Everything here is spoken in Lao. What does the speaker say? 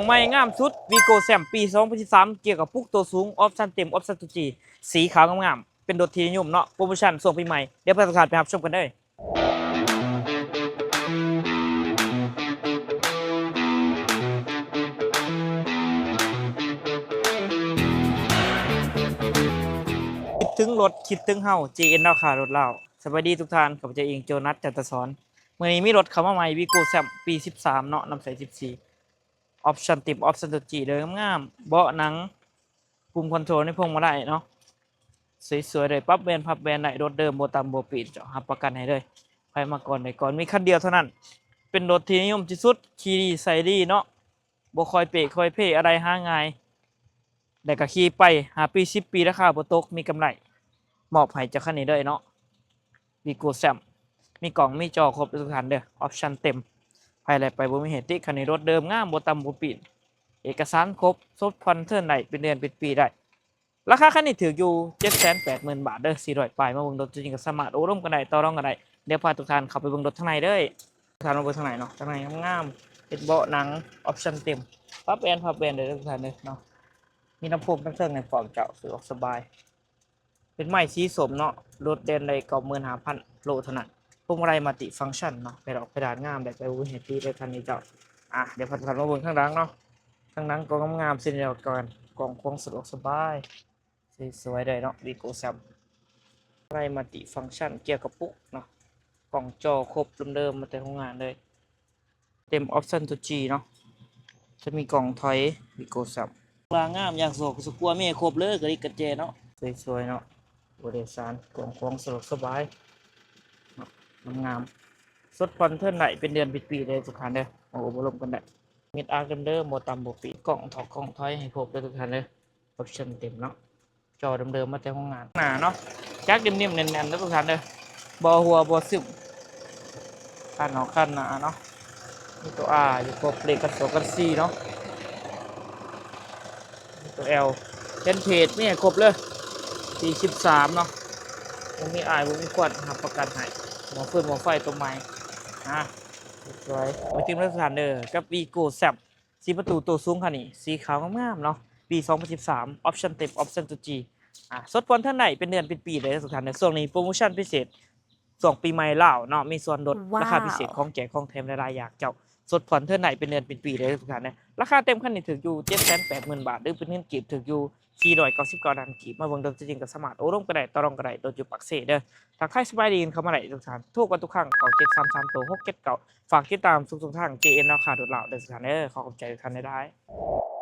ໃໝ່ງາມສຸດ ວີໂກ້ແຊມ ປີສອງພັນສິບສາມ ເກຍກະປຸກໂຕສູງ ອອບຊັນເຕັມ ອອບຊັນຕົວຈີ ສີຂາວງາມໆ ເປັນລົດທີ່ນິຍົມເນາະ ໂປຣໂມຊັນຊ່ວງປີໃໝ່ ດຽວພາທຸກທ່ານໄປຮັບຊົມກັນເດີ. ຄິດເຖິງລົດ ຄິດເຖິງເຮົາ ເຈເອັນ ລາວຄ້າລົດລາວ. ສະບາຍດີທຸກທ່ານ ຂ້າພະເຈົ້າເອງ ໂຈນັດ ຈັນຕະສອນ. ມື້ນີ້ມີລົດເຂົ້າມາໃໝ່ ວີໂກ້ແຊມ ປີສິບສາມເນາະ ນຳໃສ່ສິບສີ່ ອອບຊັນເຕັມ ອອບຊັນຕົວຈີ ເດີງາມໆ ເບາະໜັງ ປຸ່ມຄອນໂທຣນໃນພວງມາໄລເນາະ ສວຍໆ ເລີຍ ປັບແບນພັບແບນໄດ້ ລົດເດີມ ບໍ່ຕຳບໍ່ປີດ ເຈົ້າຮັບປະກັນໃຫ້ເລີຍ. ໃຜມາກ່ອນໄດ້ກ່ອນ ມີຄັນດຽວເທົ່ານັ້ນ ເປັນລົດທີ່ນິຍົມທີ່ສຸດ ຂີ່ດີໃຊ້ດີເນາະ ບໍ່ຄ່ອຍເປະຄ່ອຍເພ ອາໄດຫາງ່າຍ ແລ້ວກະຂີ່ໄປຫ້າປີສິບປີ ລາຄາບໍ່ຕົກ ມີກຳໄລ ມອບໃຫ້ເຈົ້າຄັນນີ້ເລີຍເນາະ ວີໂກ້ແຊມ ມີກ້ອງມີຈໍຄົບເດີທຸກທ່ານເດີ ອອບຊັນເຕັມ ໃຜໄລ່ໄປບໍ່ມີເຫດຕິ ຄັນນີ້ລົດເດີມງາມ ບໍ່ຕຳບໍ່ປີດ ເອກະສານຄົບ ຊົດຜ່ອນເທີນໄດ້ ເປັນເດືອນເປັນປີໄດ້. ລາຄາຄັນນີ້ຖືກຢູ່ ເຈັດແສນແປດໝື່ນບາດເດີ ສີ່ຮ້ອຍປາຍ ມາເບິ່ງລົດຕົວຈິງກໍສາມາດໂອ້ລົມກັນໄດ້ ຕໍ່ລອງກັນໄດ້. ດຽວພາທຸກທ່ານເຂົ້າໄປເບິ່ງລົດທາງໃນເດີ. ທ່ານມາເບິ່ງທາງໃນເນາະ ທາງໃນງາມໆ ເປັນເບາະໜັງ ອອບຊັນເຕັມ ປັບແອນພັບແອນໄດ້ເດີທຸກທ່ານເດີເນາະ. ມີລຳໂພງທາງເທິງໃຫ້ພ້ອມເຈົ້າ ສະດວກສະບາຍ ເປັນໄມ້ສີສົ້ມເນາະ ລົດແລ່ນໄດ້ເກົ້າໝື່ນຫ້າພັນໂລເທົ່ານັ້ນ. ພວງມາໄລມັນຕິຟັງຊັນເນາະ ໄຟດອກໄຟດານງາມ ໄດ້ໄປບໍ່ມີເຫດຕິເລີຍຄັນນີ້ເຈົ້າ. ອ່າ ດຽວພາທຸກທ່ານມາເບິ່ງທາງຫຼັງເນາະ ທາງຫຼັງກໍງາມໆເຊັ່ນດຽວກັນ ກວ້າງຂວາງສະດວກສະບາຍ ສວຍໆ ເລີຍເນາະ ວີໂກ້ແຊມ ໄລມັນຕິຟັງຊັນ ເກຍກະປຸກເນາະ ກ້ອງຈໍຄົບເດີມໆ ມາແຕ່ໂຮງງານເລີຍ ເຕັມອອບຊັນຕົວຈີເນາະ ຈະມີກ້ອງຖອຍ ວີໂກ້ແຊມ ລາງາມ ຢາງໂຊກສະກົວ ມີໃຫ້ຄົບເລີຍ ກະດິກກະແຈເນາະ ສວຍໆ ເນາະ. ຜູ້ໂດຍສານກວ້າງຂວາງສະດວກສະບາຍເນາະ ງາມໆ ຊົດຜ່ອນເທີນໄດ້ເປັນເດືອນເປັນປີເລີຍທຸກທ່ານເດີ ມາໂອ້ມາລົມກັນໄດ້. ເມັດອາກເດີມໆ ບໍ່ຕຳບໍ່ປີດ ກ້ອງຖອກກ້ອງຖອຍໃຫ້ຄົບເດີທຸກທ່ານເດີ ອອບຊັນເຕັມເນາະ ຈໍເດີມໆ ມາແຕ່ໂຮງງານ. ໜ້າເນາະ ຈັກເໜັ້ມໆ ແໜ້ນໆ ເດີທຸກທ່ານເດີ ບໍ່ຮົ່ວບໍ່ຊຶມ. ຄັນເນາະ ຄັນໜ້າເນາະ ມີຕົວ R ຢູ່ຄົບ ເລກກັນສອງກັນສີ່ເນາະ ມີຕົວ L ແຜ່ນເພດ ມີໃຫ້ຄົບເລີຍ ປີສິບສາມເນາະ ບໍ່ມີອາຍບໍ່ມີຄວັນ ຮັບປະກັນໃຫ້. ໝໍ້ຟືນໝໍ້ໄຟຕົວໃໝ່ ອ່າ ສວຍ ມາຕິດມາສະຖານເດີ ກັບ ວີໂກ້ແຊມ ສີ່ປະຕູໂຕສູງຄັນນີ້ ສີຂາວງາມໆ ເນາະ ປີສອງພັນສິບສາມ ອອບຊັນເຕັມ ອອບຊັນຕົວຈີ ອ່າ ຊົດຜ່ອນເທີນໄດ້ເປັນເດືອນເປັນປີເລີຍທຸກທ່ານເດີ. ຊ່ວງນີ້ໂປຣໂມຊັນພິເສດ ຊ່ວງປີໃໝ່ລາວເນາະ ມີສ່ວນລົດ ວ້າວ ລາຄາພິເສດ ຂອງແຈກຂອງແຖມຫຼາຍໆຢ່າງ ເຈົ້າຊົດຜ່ອນເທີນໄດ້ເປັນເດືອນເປັນປີເລີຍທຸກທ່ານເດີ. ລາຄາເຕັມຄັນນີ້ຖືກຢູ່ ເຈັດແສນແປດໝື່ນບາດ ຫຼືເປັນເງິນກີບຖືກຢູ່ ສີ່ຮ້ອຍເກົ້າສິບເກົ້າລ້ານກີບ. ມາເບິ່ງຕົວຈິງກໍສາມາດໂອ້ລົມກັນໄດ້ ຕໍ່ລອງກັນໄດ້ ລົດຢູ່ປາກເຊເດີ. ທັກທາຍສະບາຍດີກັນເຂົ້າມາໄດ້ທຸກທ່ານ ໂທກັນທຸກຄັ້ງ ເກົ້າເຈັດສາມສາມໂຕຫົກເຈັດເກົ້າ. ຝາກຕິດຕາມທຸກໆຊ່ອງທາງ ເຈເອັນ ລາວຄ້າລົດລາວເດີທຸກທ່ານເດີ. ຂໍຂອບໃຈທຸກທ່ານຫຼາຍໆ.